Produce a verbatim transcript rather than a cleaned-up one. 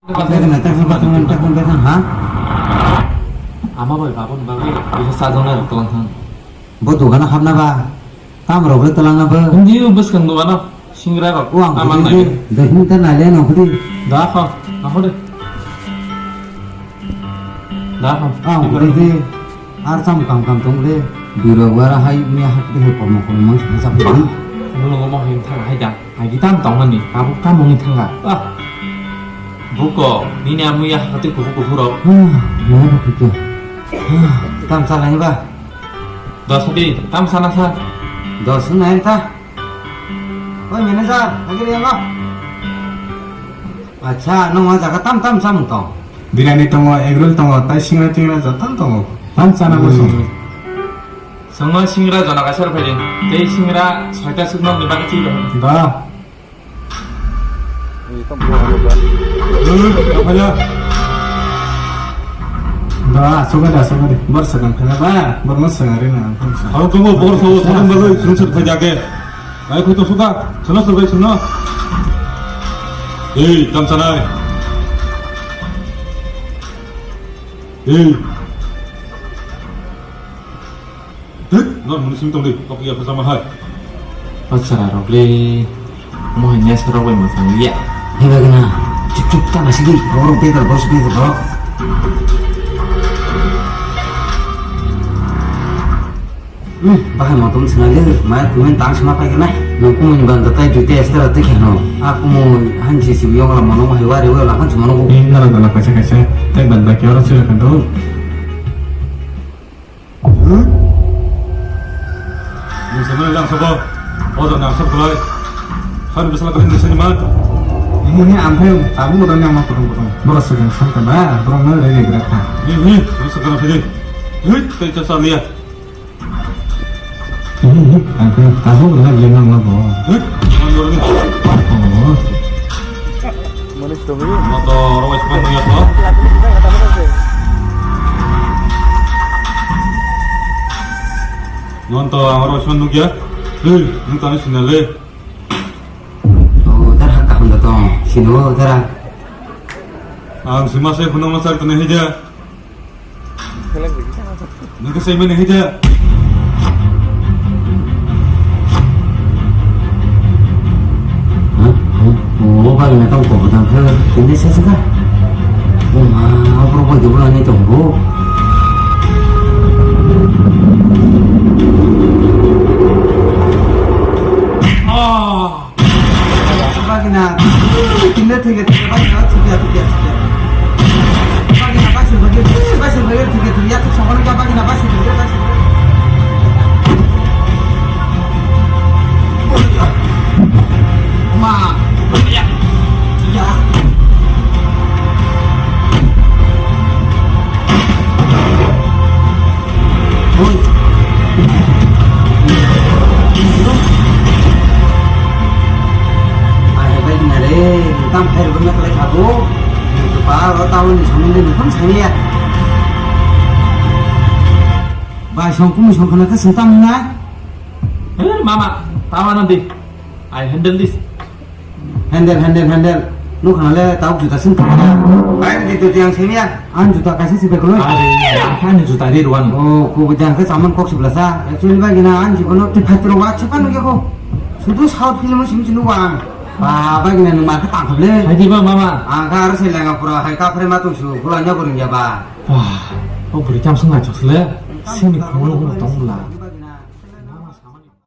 Apa yang nak tak sempat teman tak sempat ha? Ama bai babo ni bagwi bisa sajona rok tolong thang. Bo dogana habna ba? Tam rok le tolong na ba? Ni u bwskang dogana singra rok. O ang ama kudi nai. Dahin ta nai le no kudi. Da kho, na kho de. Da kho. Ang kudi de. Ar sam kam kam tong de. Biro wara hai mi hak de kormo kormo sa sa. Nulungo mo hin thang hai da. Agi tam tongmani, abo kamungni thanga. Ah. Buko, nini amui ya hati kubu kubu rok. Ah, mana ba kuku. Ah, tam salai ba? Dos di, tam sana sa. Dos na enta. Oi, manager, lagi dia ba? Acha, nong jaga tam tam samung tong. Biryani tongo, egg roll tongo, tai singra tingra joto tongo. Tam sana bo song. Hmm. Songo singra jona kaisa rw phaidi. Tei singra soita sukno ni bagwi twi rw. Da. Da, asok de, asok de. Bor sakang khala ba, bor mo sakang re na. Aro komo bor so, sa, sa, sa, sa. Sung sat phaidi age. Ai, koi to suka. Chalo, chalo, chalo. Ei, tam sanai. Ei. Dek, nor muni simi tongdi, kok iya pasa mahal. Acha, rok le. Mo hanya sarok bai masang iya. Hei, bagina. Cup, cup, ta masih di. Borok beda, bos beda, borok. Hmm, bahai motom sinai le, maya kumen tang sima pai kenai. Nung kumuni banda tai tui tei estera tei kheno. A kumui hansi sibi yong la mono hai wari wala hansi mono ko. Ni nara dala kaisa kaisa, tei bad baki oro sila kando. Hmm? Nung sama lang sabo, odo nang sab kulai. Hari besala kami nung sani mat. Ini ni ampai, tabung udah nyama kurang kurang. Boros sedang santai ba, kurang nol dari gerak ha. Ni, ni, ni sekarang sini. Hei, tei casa lihat. Tabuk na le nang lago. Hei, nang dorong. Oh. Manis to mi. Motor wes man ya to. Non to amar wes man nugya. Hei, nung tani sinale. Oh, dar hakka hunda to. Sino dar. Ang sima se phunang ma sak tane hija. Nang khe saimani hai da. Hah? Hah? O bagina tong kok dang khe tini sa sa ka. O ma, borok bai dubla ni tong bo. Ah! Bagina, tinda thik thik bagina, thik thik thik thik. Bagina, basu bagina, basu bagina, thik thik thik. Ya, thik sabana ka bagina, basu bagina, basu. Ma, ya, ya. Oi. Bahai bai na re, tam khair guna khlai khabu. Nungkha pa ro taun ni samung de nungkha sangya. Bai song kumi song khana kha sung tam na. Eh, mama, tawa na di. I handle this. Handle, handle, handle. Nukha le tau juta sin thangya. Bai di to tiang sini ya. An juta kaisa si beklo. Are, ani juta ri ruan. Oh, ko bujang ke saman kok sebelah sa. Actually ba gina an jibono ti phatro wa chepan ke ko. Sudu South film sim sinu wa. Ba ba gina numa ke tangkap le. Hai di ba mama. Angka harus lenga pura hai ka pare ma tu su pula nya buring ya ba. Wah, oh beri jam sung na chok le. Sini kholo kholo tong la.